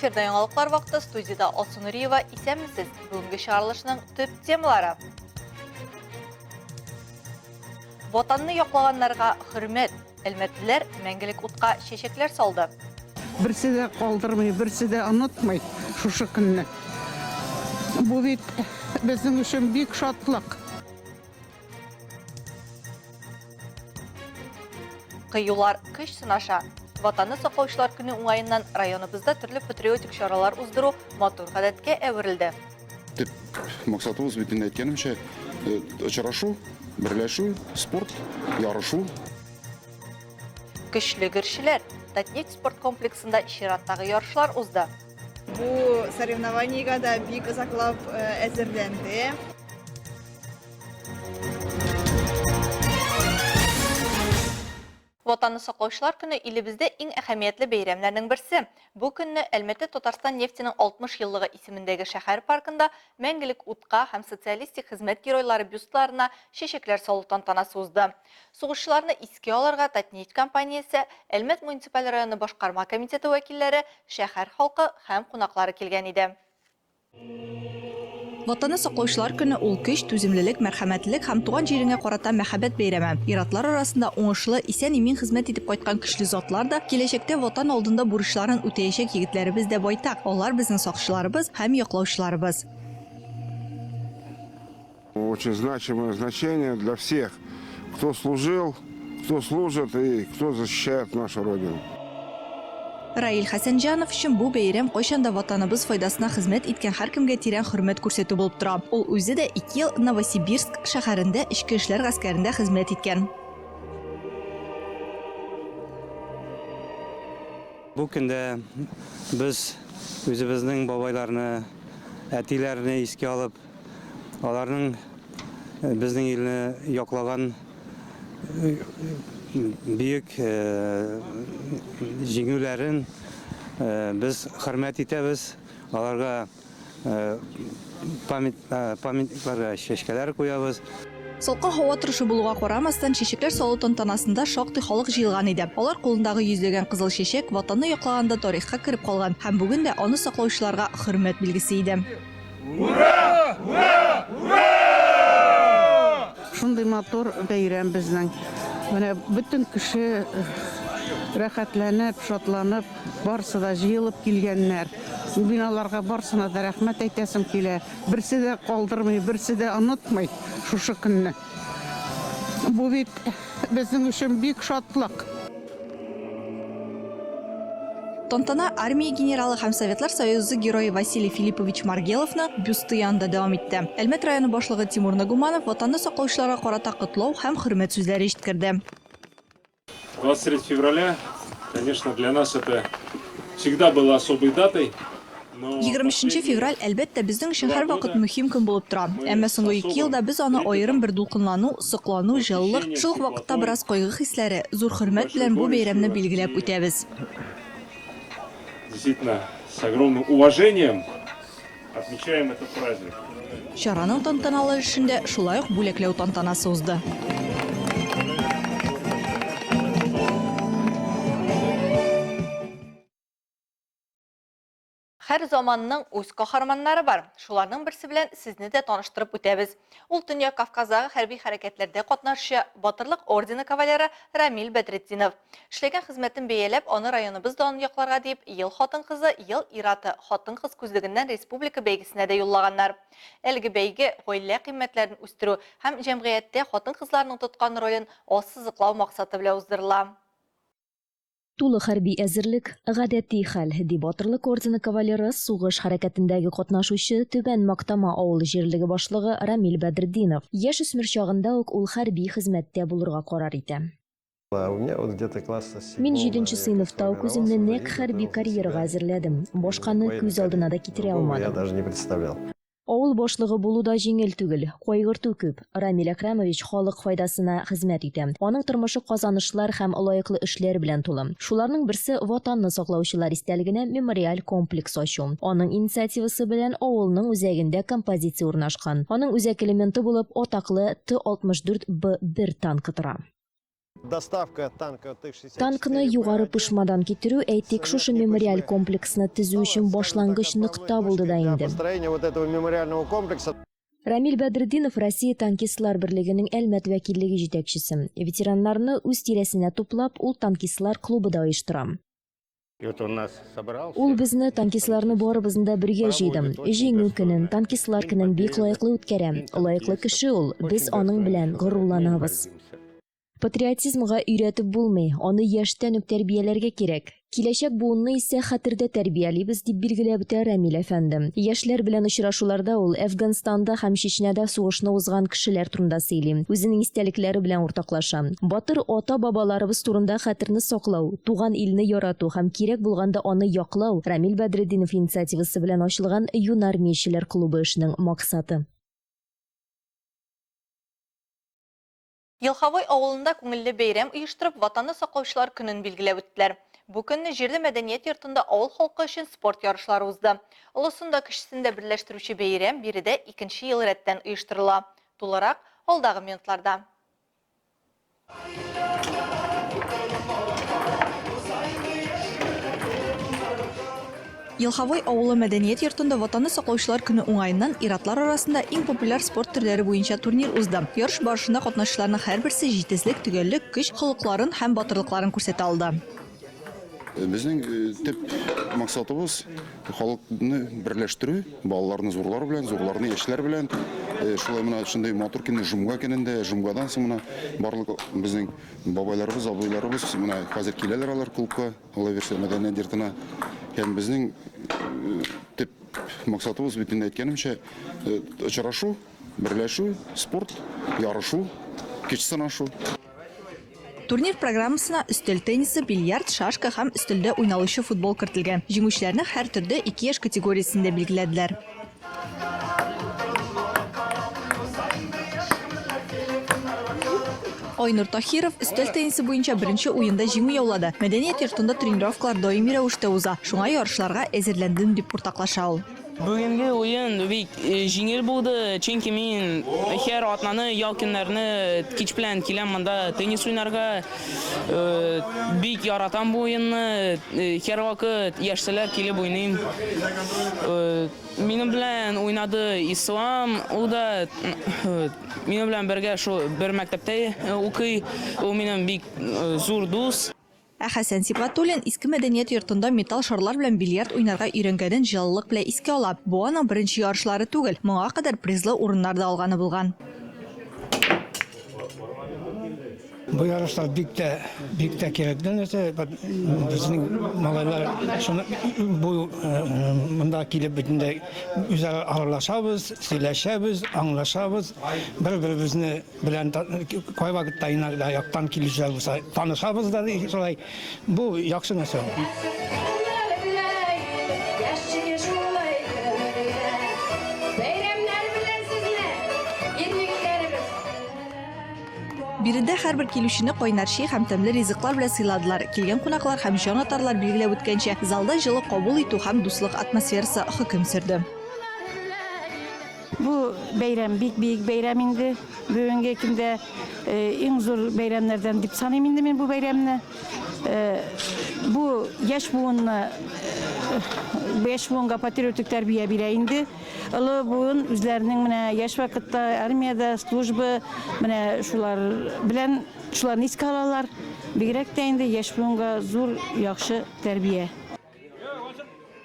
Эфирда яңалыклар вакыты студиядә Алсу Нуриева. Исәнмесез. Бүгенге чыгарылышның төп темалары. Ватанны яклаганнарга хөрмәт. Әлмәтлеләр мәңгелек утка чәчәкләр салды. Берсе дә калдырмый, берсе дә онытмый шушы көнне. Бу бит безнең өчен бик шатлык. Кыюлар көч сынаша. Ватанны саклаучылар көне уңаеннан районыбызда төрле патриотик чаралар уздыру матур гадәткә әверелде. Төп максатыбыз бит инде әйткәнемчә, э, очрашу, берләшү, спорт, ярышу. Көчле герчеләр. Татнефть спорт комплексында чираттагы ярышлар узды. Бу соревнованиегә дә бик озаклап э, әзерләнде. Ватанны саклаучылар көне илебездә иң әһәмиятле бәйрәмнәрнең берсе. Бу көнне Әлмәттә Татарстан нефтенең 60 еллыгы исемендәге шәһәр паркында Мәңгелек утка һәм Социалистик хезмәт геройлары бюстларына чәчәкләр салу тантанасы узды. Сугышчыларны искә алырга Татнефть компаниясе, Әлмәт муниципаль районы башкарма комитеты вәкилләре, шәһәр халкы һәм кунаклары килгән иде. Ватанны саклаучылар көне ул көч, түземлелек, мәрхәмәтлелек һәм туган җиреңә карата мәхәббәт бәйрәме. Ир-атлар арасында уңышлы, исән-имин хезмәт итеп кайткан көчле затлар да, киләчәктә Ватан алдында бурычларын үтәячәк егетләребез дә байтак. Алар безнең сакчыларыбыз һәм яклаучыларыбыз. Очень значимое значение для всех, кто служил, кто служит и кто защищает нашу Родину. Раил Хәсәнҗанов өчен бу бәйрәм кайчан да Ватаныбыз файдасына хезмәт иткән һәркемгә тирән хөрмәт күрсәтү булып тора. Ул үзе дә ике ел Новосибирск шәһәрендә эчке эшләр гаскәрендә хезмәт иткән. Бу көндә без үзебезнең бабайларны, әтиләрне искә алып, Аларның безнең илне яклаган бөек җиңүләрен без хөрмәт итәбез. Аларга памятникларга чәчкәләр куябыз. Салкын һава торышы булуга карамастан, чәчәкләр салу тантанасында шактый халык җыелган иде. Алар кулындагы йөзләгән кызыл чәчәк Ватанны яклаганда тарихка кереп калган һәм бүген дә аны саклаучыларга хөрмәт билгесе иде. Ура! Ура! Ура! Шундый матур бәйрәм безнең. Менә бөтен кеше рәхәтләнеп, шатланып, барысы да җыелып килгәннәр. Мин аларга барысына да рәхмәт әйтәсем килә. Берсе дә калдырмый, берсе дә онытмый шушы көнне. Бу бит безнең өчен бик шатлык. Тантана армия генералы һәм Советлар Союзы Герое Василий Филиппович Маргеловның бюсты янында дәвам итте. Әлмәт районы башлыгы Тимур Нагуманов Ватанны саклаучыларга карата котлау һәм хөрмәт сүзләре җиткерде. 23 февраля, конечно, для нас это всегда было особой датой. 23 нче февраль, әлбәттә, безнең өчен һәрвакыт мөһим көн булып тора. Әмма соңгы ике елда без аны аерым бер дулкынлану, соклану, җылылык, шул ук вакытта бераз кайгы хисләре, зур хөрмәт белән бу бәйрәмне билгеләп үтәбез. Действительно, с огромным уважением отмечаем этот праздник. Чараның тантаналы өлешендә шулай ук бүләкләү тантанасы узды. Һәр заманның үз каһарманнары бар. Шуларның берсе белән сезне дә таныштырып үтәбез. Ул Төньяк Кавказдагы хәрби хәрәкәтләрдә катнашучы Батырлык ордены кавалеры Рамил Бәдретдинов. Эшләгән хезмәтен бәяләп, аны районыбыз данын якларга диеп, Ел хатын-кызы, ел ир-аты, хатын-кыз күзлегеннән республика бәйгесенә дә юллаганнар. Әлеге бәйге гаилә кыйммәтләрен үстерү һәм җәмгыятьтә хатын-кызларның тоткан ролен ассызыклау максаты белән уздырыла. Тулы хәрби әзерлек, гадәти хәл, ди Батырлык ордены кавалеры, сугыш хәрәкәтендәге катнашучы, Түбән Мактама авыл җирлеге башлыгы Рамил Бәдретдинов. Яшүсмер чагында ук ул хәрби хезмәттә булырга карар итә. Мин җиденче сыйныфта ук үземне нәкъ хәрби карьерага әзерләдем. Башканы күз алдына да китерә алмадым. Авыл башлыгы булу да җиңел түгел, кайгырту күп. Рамил Әкрәмович халык файдасына хезмәт итә. Аның тормышы казанышлар һәм лаеклы эшләр белән тулы. Шуларның берсе, Ватанны саклаучылар истәлегенә мемориаль комплекс ачу. Аның инициативасы белән авылның үзәгендә композиция урнашкан. Аның үзәк элементы булып атаклы Т-64 Б1 танкы тора. Доставка танка Т-64 Танкны Югары Пышмадан китерү, әйтик, шушы мемориаль комплексны төзү өчен башлангыч нокта булды да инде. Построение вот этого мемориального комплекса. Рамил Бәдретдинов Россия танкистлар берлегенең Әлмәт вәкиллеге җитәкчесе. Ветераннарны үз тирәсенә туплап, ул танкистлар клубы да оештыра. Ул безне, танкистларны барыбызны да бергә җыйды. Җиңү көнен, танкистлар көнен бик лаеклы үткәрә. Лаеклы кеше ул, без аның белән горурланабыз. Патриотизмга өйрәтеп булмый, аны яшьтән үк тәрбияләргә кирәк. Киләчәк буынны исә хәтердә тәрбиялибез, дип билгеләп үтә Рамил әфәнде. Яшьләр белән очрашуларда ул Әфганстанда һәм Чечняда сугышны узган кешеләр турында сөйли, үзенең истәлекләре белән уртаклаша. Батыр ата-бабаларыбыз турында хәтерне саклау, туган илне ярату һәм кирәк булганда аны яклау, Рамил Бәдретдинов инициативасы белән ачылган Юнармиячеләр клубы эшенең максаты. Елховой авылында күңелле бәйрәм оештырып, Ватанны саклаучылар көнен билгеләп үттеләр. Бу көнне җирле мәдәният йортында авыл халкы өчен спорт ярышлары узды. Олысын да, кечесен дә берләштерүче бәйрәм биредә икенче ел рәттән оештырыла. Тулырак, алдагы минутларда. Елховой авылы мәдәният йортында Ватанны саклаучылар көне уңаеннан ир-атлар арасында иң популяр спорт төрләре буенча турнир узды. Ярыш барышында катнашучыларның һәрберсе җитезлек, төгәллек, көч, холыкларын һәм батырлыкларын күрсәтә алды. Безнең төп максатыбыз, халыкны берләштерү, балаларны зурлар белән, зурларны яшьләр белән. Шулай менә шундый матур көнне, җомга көнендә, җомгадан соң менә барлык безнең бабайларыбыз, абыйларыбыз менә хәзер киләләр алар клубка. Алла бирсә, мәдәният йортына. Һәм безнең төп максатыбыз бит инде әйткәнемчә, очрашу, берләшү, спорт, ярышу, көч сынашу. Турнир программасына өстәл теннисы, бильярд, шашка һәм өстәлдә уйналучы футбол кертелгән. Җиңүчеләрне һәр төрдә ике яшь категориясендә билгеләделәр. Айнур Таһиров өстәл теннисы буенча беренче уенда җиңү яулады. Мәдәният йортында тренировкалар даими рәвештә уза, шуңа ярышларга әзерләндем, дип уртаклаша ул. Бүгенге уен бик җиңел булды, чөнки мин һәр атнаны ял көннәрне кич белән киләм монда теннис уйнарга. Бик яратам бу уенны, һәрвакыт яшьтәләр килеп уйныйм. Минем белән уйнады Ислам, ул да минем белән бергә шул бер мәктәптә укый, ул минем бик зур дус. Ә Хәсән Сибгатуллин Иске мәдәният йортында металл шарлар белән бильярд уйнарга өйрәнгәнен җылылык белән искә ала. Бу аның беренче ярышлары түгел, моңа кадәр призлы урыннар да алганы булган. Бу ярышлар бик тә бик тә кирәкле нәрсә. Безнең малайлар шуны бу монда килеп бөтенләй үзара аралашабыз, сөйләшәбез, аңлашабыз, бер-беребезне белән кайвакытта иногда яктан килүчеләр булса танышабыз да шулай. Бу яхшы нәрсә. Биредә һәрбер килүчене кайнар чәй һәм тәмле ризыклар белән сыйладылар. Килгән кунаклар һәм җанатарлар билгеләп үткәнчә, залда җылы кабул итү һәм дуслык атмосферасы хөкем сөрде. Бу бәйрәм бик биек бәйрәм инде. Бүгенге көндә иң зур бәйрәмнәрдән дип саныйм инде мин бу бәйрәмне. Бу яшь буынны, яшь буынга патриотик тәрбия бирә инде. Олы буын үзләренең менә яшь вакытта армиядә служба менә шулар белән шуларны искә алалар. Бигрәк тә инде яшь буынга зур яхшы тәрбия.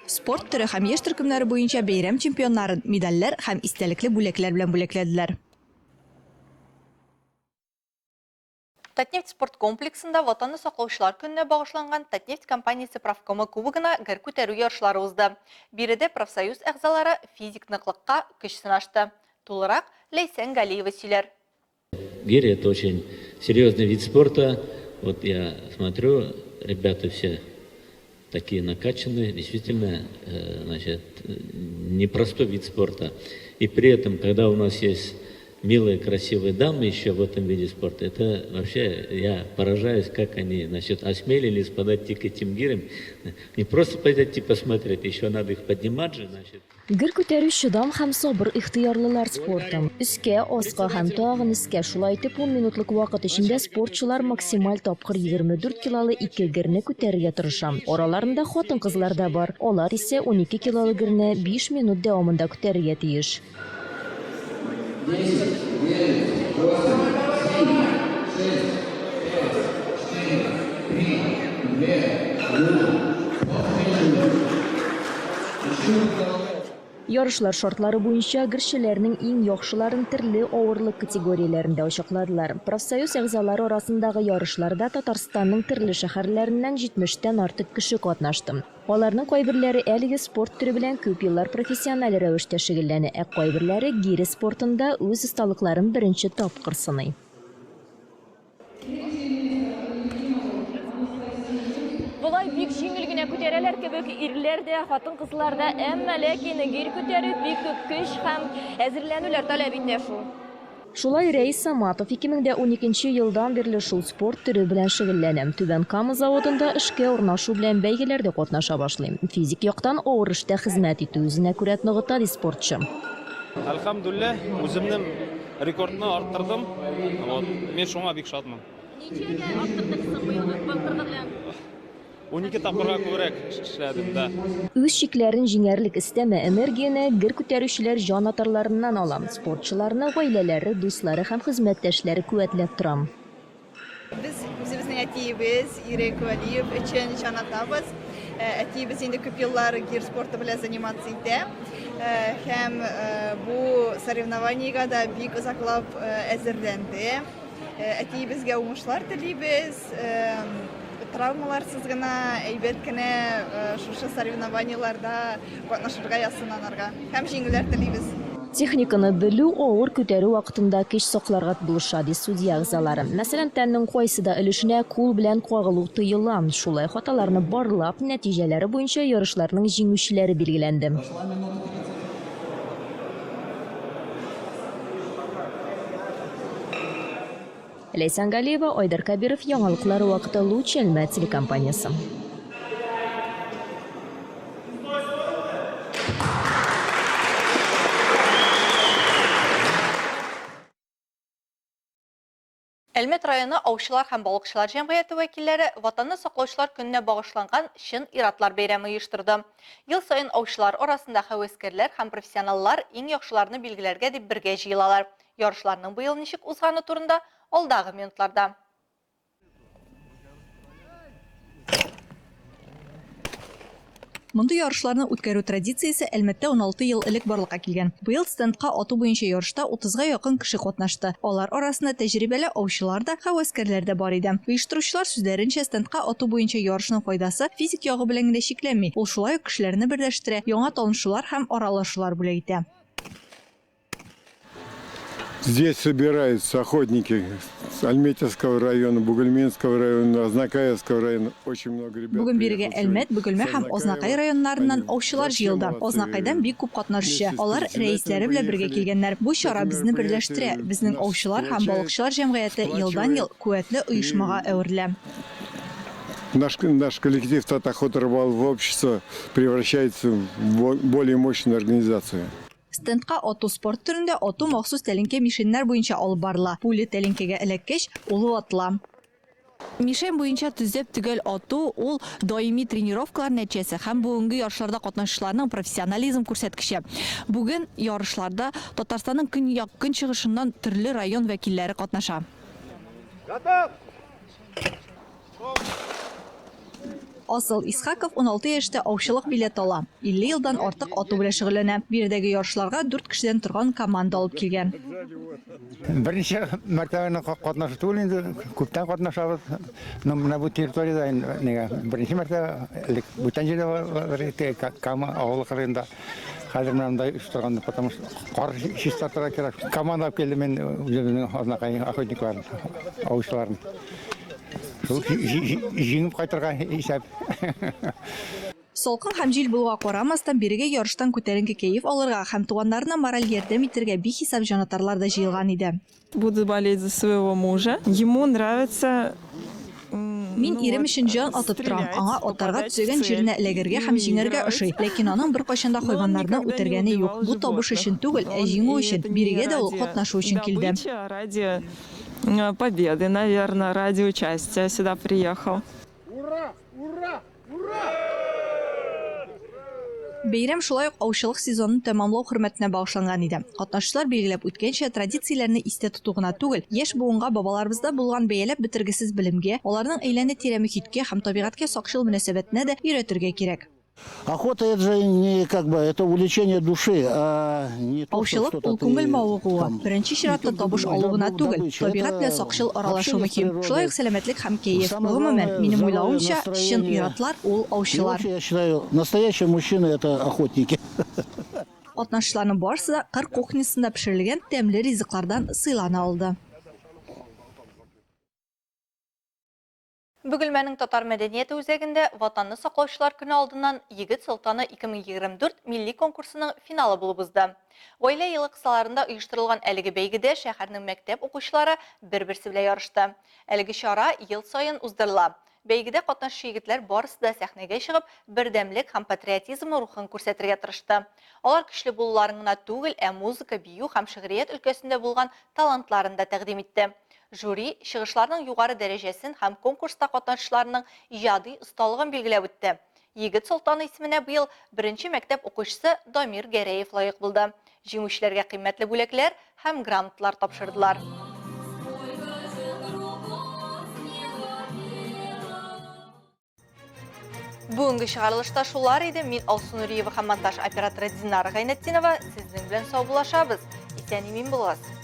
Спорт төре һәм яшь төркемнәре буенча бәйрәм чемпионнарын медальләр һәм истәлекле бүләкләр белән бүләкләделәр. Татнефть спорт комплексында Ватанны саклаучылар көненә багышланган Татнефть компаниясе профкомы кубогына гер күтәрү ярышлары узды. Биредә профсоюз әгъзалары физик ныклыкка көч сынашты. Тулырак Ләйсән Галиева сөйләр. Гиря это очень серьезный вид спорта. Вот я смотрю, ребята все такие накачанные, действительно, значит, непростой вид спорта. И при этом, когда у нас есть милые, красивые дамы еще в этом виде спорта. Это вообще, я поражаюсь, как они, значит, осмелились подойти к этим гирям. Не просто подойти посмотреть, еще надо их поднимать же, значит. Гер күтәрү чыдам һәм сабыр ихтыярлылар спорты. Өскә, аска һәм тагын өскә. Шулай итеп, ун минутлык вакыт эчендә спортчылар максималь тапкыр 24 килолы ике герне күтәрергә тырыша. Араларында хатын-кызлар да бар. Алар исә 12 килолы герне биш минут дәвамында күтәрергә тиеш. Ярышлар шартлары буенча герчеләрнең иң яхшыларын төрле авырлык категорияләрендә ачыкладылар. Профсоюз әгъзалары арасындагы ярышларда Татарстанның төрле шәһәрләреннән 70 тән артык кеше катнашты. Аларның кайберләре әлеге спорт төре белән күп еллар профессиональ рәвештә шөгыльләнә, ә кайберләре гире спортында үз осталыкларын беренче тапкыр сыный. Болай бик җиңел генә күтәрәләр кебек ирләр дә, хатын-кызлар да, әмма ләкин гир күтәрү бик күп көч һәм әзерләнүләр таләп итә шул. Шулай Рәис Саматов 2012 нче елдан бирле шул спорт төре белән шөгыльләнә. Түбән Кама заводында эшкә урнашу белән бәйгеләрдә катнаша башлый. Физик яктан авыр эштә хезмәт итү үзенә күрә ныгыта, ди спортчы. Әлхәмдүлләһ, үземнең рекордны арттырдым. Вот, мин шуңа бик шатмын. Ничәгә арттырдыгыз соң быелгы былтыргы белән? 12 тапкырга күбрәк эшләдем, да. Үз чикләрен җиңәрлек өстәмә энергияне гер күтәрүчеләр җан атарларыннан ала. Спортчыларны гаиләләре, дуслары һәм хезмәттәшләре куәтләп тора. Без үзебезнең әтиебез Ирек Вәлиев өчен җан атабыз. Әтиебез инде күп еллар гир спорты белән заниматься итә. Һәм бу соревнованиегә дә бик озаклап әзерләнде. Әтиебезгә уңышлар телибез. Травмаларсыз гына, әйбәт кенә шушы соревнованиеларда катнашырга язсын анарга. Һәм җиңүләр телибез. Техниканы белү авыр күтәрү вакытында көч сакларга булыша, ди судья әгъзалары. Мәсәлән, тәннең кайсы да өлешенә кул белән кагылу тыела. Шулай хаталарны барлап, нәтиҗәләре буенча ярышларның җиңүчеләре билгеләнде. Ләйсән Галиева, Айдар Кәбиров, Яңалыклар вакыты Луч Әлмәт телекомпаниясе. Әлмәт районы аучылар һәм балыкчылар җәмгыяте вәкилләре Ватанны саклаучылар көненә багышланган чын ир-атлар бәйрәме оештырды. Ел саен аучылар арасында һәвәскәрләр һәм профессионаллар иң яхшыларны билгеләргә дип бергә җыелалар. Ярышларның быел ничек узганы турында алдагы минутларда. Мондый ярышларны үткәрү традициясе Әлмәттә 16 ел элек барлыкка килгән. Быел стендка ату буенча ярышта утызга якын кеше катнашты. Алар арасында тәҗрибәле аучылар да, һәвәскәрләр дә бар иде. Оештыручылар сүзләренчә, стендка ату буенча ярышның файдасы физик ягы белән генә чикләнми, ул шулай ук кешеләрне берләштерә, яңа танышулар һәм аралашулар бүләк итә. Здесь собираются охотники с Альметьевского района, Бугульминского района, Азнакаевского района. Очень много ребят. Бүген бирегә Әлмәт, Бөгелмә һәм Азнакай районнарыннан аучылар җыелды. Азнакайдан бик күп катнашучы. Алар рәисләре белән бергә килгәннәр. Бу чара безне берләштерә. Безнең аучылар һәм балыкчылар җәмгыяте елдан-ел куәтле оешмага әверелә. Наш, наш коллектив Татохоторыболового общества превращается в более мощную организацию. Стендка ату спорт төрендә ату махсус тәлинкә-мишеньнәр буенча алып барыла. Пуля тәлинкәгә эләккәч, ул ватыла. Мишень буенча төзәп төгәл ату, ул даими тренировкалар нәтиҗәсе һәм бүгенге ярышларда катнашучыларның профессионализм күрсәткече. Бүген ярышларда Татарстанның көньяк-көнчыгышыннан төрле район вәкилләре катнаша. Готов! Асыл Исхаков 16 яшьтә аучылык билеты ала. 50 елдан артык ату белән шөгыльләнә. Биредәге ярышларга дүрт кешедән торган команда алып килгән. Беренче мәртәбәне катнашу түгел инде, күптән катнашабыз. Но менә бу территориядә нигә беренче мәртәбә элек бүтән җирдә бар иде, Кама авылы кырыенда. Хәзер менә монда оештырган, потому что кар чистартырга кирәк. Команда алып килдем мин үзебезнең Азнакай охотникларын, аучыларын. Шул җиңеп кайтырга исәп. Салкын һәм җил булуга карамастан, бирегә ярыштан күтәренке кәеф алырга һәм туганнарына мораль ярдәм итәргә бихисап җанатарлар да җыелган иде. Буду болеть за своего мужа. Ему нравится Мин ирем өчен җан атып торам. Аңа атарга төзәгән җиренә эләгергә һәм җиңәргә ошый. Ләкин аның беркайчан да хайваннарны үтергәне юк. Бу табыш өчен түгел, ә җиңү өчен. Бирегә дә ул катнашу өчен килде. Ради победы, наверное, ради участия сюда приехал. Ура! Ура! Ура! Бәйрәм шулай ук аучылык сезонын тәмамлау хөрмәтенә багышланган иде. Катнашучылар билгеләп үткәнчә, традицияләрне истә тоту гына түгел, яшь буынга бабаларыбызда булган бәяләп бетергесез белемгә, аларның әйләнә-тирә мөхиткә һәм табигатькә сакчыл мөнәсәбәтенә дә өйрәтергә кирәк. Охота это же не как бы это увлечение души, а не то, что Аучылык что-то ул күңел ты мавыгуы, там беренче чиратта табыш алу гына түгел, табигать белән сакчыл аралашу мөһим. Шулай ук сәламәтлек һәм кәеф. Гомумән, минем уйлавымча, чын ир-атлар ул аучылар. И вообще, я считаю, настоящие мужчины это охотники. Катнашучыларның барысы да кыр кухнясында пешерелгән тәмле ризыклардан сыйлана алды. Бөгелмәнең Татар мәдәнияте үзәгендә Ватанны саклаучылар көне алдыннан Егет солтаны 2024 милли конкурсының финалы булып узды. Гаилә елы кысаларында оештырылган әлеге бәйгедә шәһәрнең мәктәп укучылары бер-берсе белән ярышты. Әлеге чара ел саен уздырыла. Бәйгедә катнашучы егетләр барысы да сәхнәгә чыгып, бердәмлек һәм патриотизм рухын күрсәтергә тырышты. Алар көчле булуларын гына түгел, ә музыка, бию һәм шигърият өлкәсендә булган талантларын да тәкъдим итте. Жюри чыгышларның югары дәрәҗәсен һәм конкурста катнашучыларның иҗади осталыгын билгеләп үтте. Егет солтаны исеменә быел беренче мәктәп укучысы Дамир Гәрәев лаек булды. Җиңүчеләргә кыйммәтле бүләкләр һәм грамоталар тапшырдылар. Бүгенге чыгарылышта шулар иде. Мин Алсу Нуриева һәм монтаж операторы Динара Гайнетдинова сезнең белән саубуллашабыз. Исән-имин булыгыз.